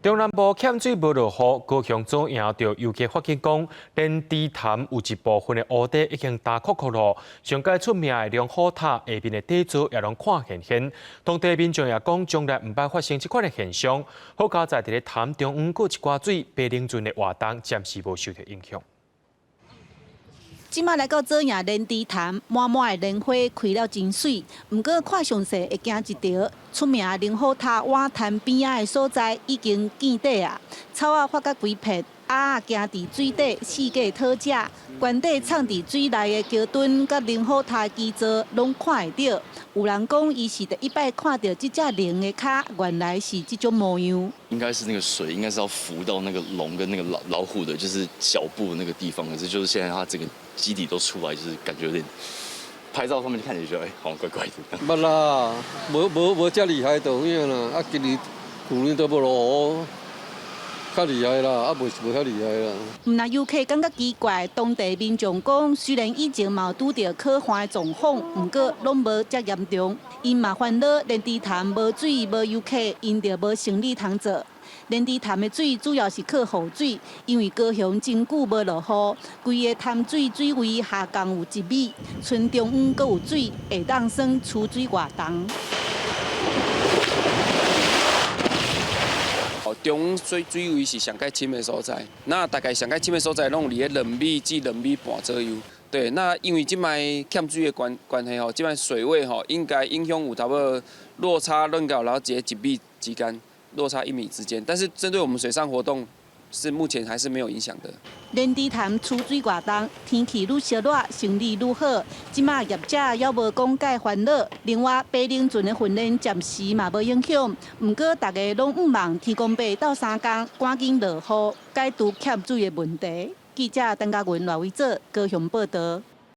中南部欠水無落雨，高雄左營著遊客發現講，蓮池潭有一部分的湖底已經焦涸涸囉，上蓋出名的龍虎塔下面的底座也攏看現現。當地民眾也講，從來毋捌發生這款的現象。好佳哉佇咧潭中央閣有一寡水，爬龍船的活動暫時無受著影響。這馬來到左營蓮池潭，滿滿的蓮花開了真媠。毋過看詳細會驚一跳，出名的龍虎塔碗灘邊仔的所在已經見底啊，草仔發甲規片，鴨仔行佇水底四界討食，懸底藏佇水內的橋墩佮龍虎塔基座攏看會著。有人講，伊是第一擺看著這隻龍的跤，原來是這種模樣。應該是那個水，應該是要浮到那個龍跟那個老虎的，就是腳部那個地方。可是就是現在它整個基底都出來，就是感覺有點拍照上面看起來覺得，哎，好像怪怪的。捌啦，無無無遮厲害就有影啦。啊，今年舊年都無落雨，較厲害啦，啊，無是無遐厲害啦。毋但遊客感覺奇怪，當地民眾講，雖然以前嘛有拄著可旱的狀況，毋過攏無遮嚴重。𪜶嘛煩惱，蓮池潭無水無遊客，𪜶就無生意通做。蓮池潭的水主要是靠雨水，因為高雄真久無落雨，規个潭水水位下降有1米，賰中央閣有水，會當算取水活動。中央水位是上蓋深的所在，那大概上蓋深的所在攏有佇咧2米至2米半左右。對，那因為這擺欠水的關係吼，這擺水位吼應該影響有差不多落差論到然後一米之間，落差1米之間。但是針對我們水上活動，是目前還是沒有影響的。蓮池潭取水活動，天氣愈燒熱，生意愈好。這馬業者猶無講蓋煩惱。另外，爬龍船的訓練暫時嘛無影響。毋過，大家攏向望天公伯鬥相共，趕緊落雨，解除欠水的問題。記者鄧家雲、賴偉哲高雄報導。